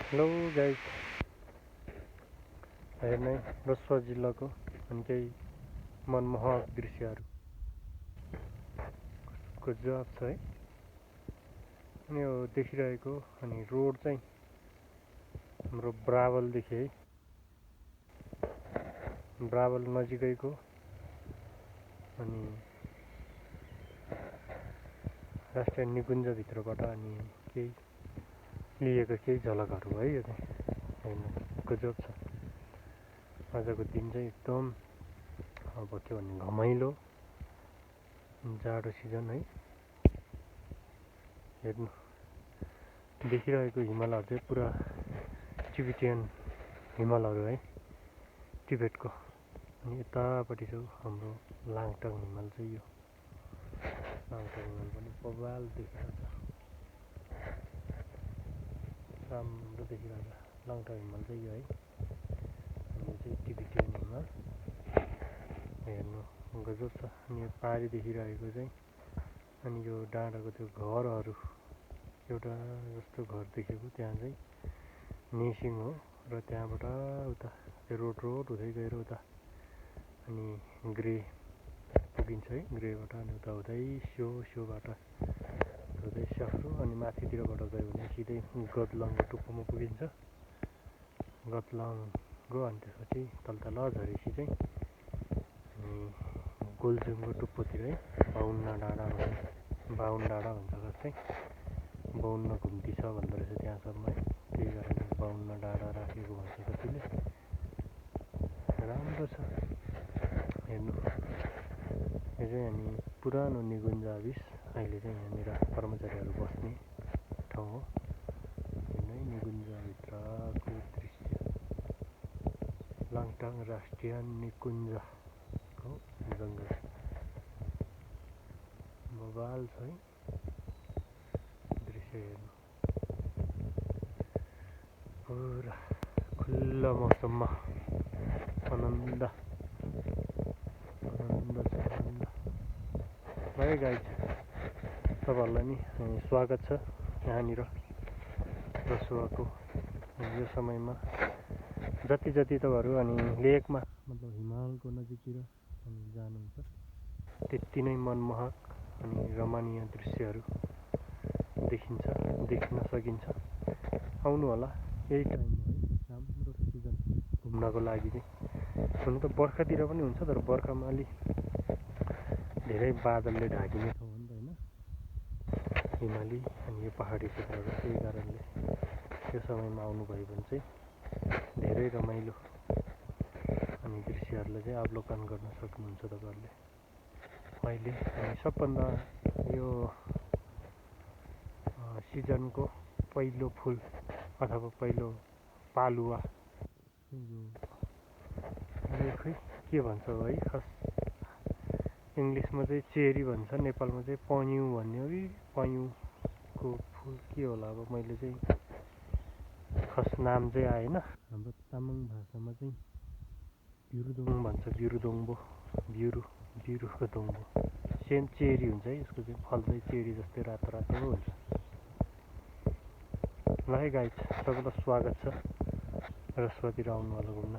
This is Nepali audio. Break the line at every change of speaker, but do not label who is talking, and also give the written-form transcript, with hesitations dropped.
हेलो गाइस, हेर्ने रसुवा जिल्लाको अनि केही मनमोहक दृश्यहरूको जवाब छ है। अनि यो देखिरहेको अनि रोड चाहिँ हाम्रो ब्रावलदेखि है, ब्रावल नजिकैको अनि राष्ट्रिय निकुञ्जभित्रबाट अनि केही लिएको केही झलकहरू है। यो चाहिँ हेर्नु गजब छ। आजको दिन चाहिँ एकदम अब के भन्ने घमाइलो जाडो सिजन है। हेर्नु देखिरहेको हिमालहरू चाहिँ पुरा टिबेटियन हिमालहरू है, टिबेटको। अनि यतापट्टि चाहिँ हाम्रो लाङटाङ हिमाल चाहिँ यो लाङटाङ हिमाल पनि बबाल देखिरहेको छ, राम्रो देखिरहेको छ। लाङटाङ हिमाल चाहिँ यो है, यो चाहिँ टिबेटियन हिमाल। हेर्नु गजब छ। अनि यो पारी देखिरहेको चाहिँ अनि यो डाँडाको त्यो घरहरू एउटा जस्तो घर देखेको त्यहाँ चाहिँ नेसिङ हो र त्यहाँबाट उता त्यो रोड हुँदै गएर उता अनि ग्रे पुगिन्छ है। ग्रेबाट अनि उता हुँदै स्योबाट हुँदै स्याफ्रो अनि माथितिरबाट गयो भने सिधै गदलाङको टुप्पोमा पुगिन्छ। गदलाङको अनि त्यसपछि तल झरेपछि चाहिँ अनि गोलजुङको टुप्पोतिर है, बाहुन डाँडा भन्छ जस्तै 52 घुम्ती छ भन्दो रहेछ त्यहाँसम्म है। त्यही कारणले 52 डाँडा राखेको भन्छ कतिले। राम्रो छ। हेर्नु यो चाहिँ अनि पुरानो निकुञ्ज आबिस अहिले चाहिँ यहाँनिर कर्मचारीहरू बस्ने ठाउँ हो। हेर्नु है निकुञ्जभित्रको दृश्य, लाङटाङ राष्ट्रिय निकुञ्जको जङ्गल बबाल छ है। दृश्य हेर्नु पुरा खुल्ला मौसममा आनन्द है गाइज। तपाईँहरूलाई नि स्वागत छ यहाँनिर रसुवाको यो समयमा। जति तपाईँहरू अनि लेकमा मतलब हिमालको नजिकतिर अनि जानुहुन्छ त्यति नै मनमोहक अनि रमणीय दृश्यहरू देख्न सकिन्छ। आउनु होला यही टाइममा है, राम्रो सिजन घुम्नको लागि चाहिँ। हुनु त बर्खातिर पनि हुन्छ, तर बर्खामा अलिक धेरै बादलले ढाकिने ठाउँ हो नि त होइन, हिमाली अनि यो पहाडी क्षेत्रहरू। त्यही कारणले यो समयमा आउनुभयो भने चाहिँ धेरै रमाइलो अनि दृश्यहरूलाई चाहिँ अवलोकन गर्न सक्नुहुन्छ तपाईँहरूले अहिले। अनि सबभन्दा यो सिजनको पहिलो फुल अथवा पहिलो पालुवा यो खै के भन्छ है, खास इङ्ग्लिसमा चाहिँ चेरी भन्छ, नेपालमा चाहिँ पन्यु भन्ने हो कि पन्युको फुल के होला। अब मैले चाहिँ खास नाम चाहिँ आएन। हाम्रो तामाङ भाषामा चाहिँ बिरुदोङ भन्छ, बिरुदोङबो, बिरुको दोङबो। सेम चेरी हुन्छ है, यसको चाहिँ फल चाहिँ चेरी जस्तै रातो हुन्छ। ल है गाइज, सबैलाई स्वागत छ रसुवातिर आउनु होला घुम्न।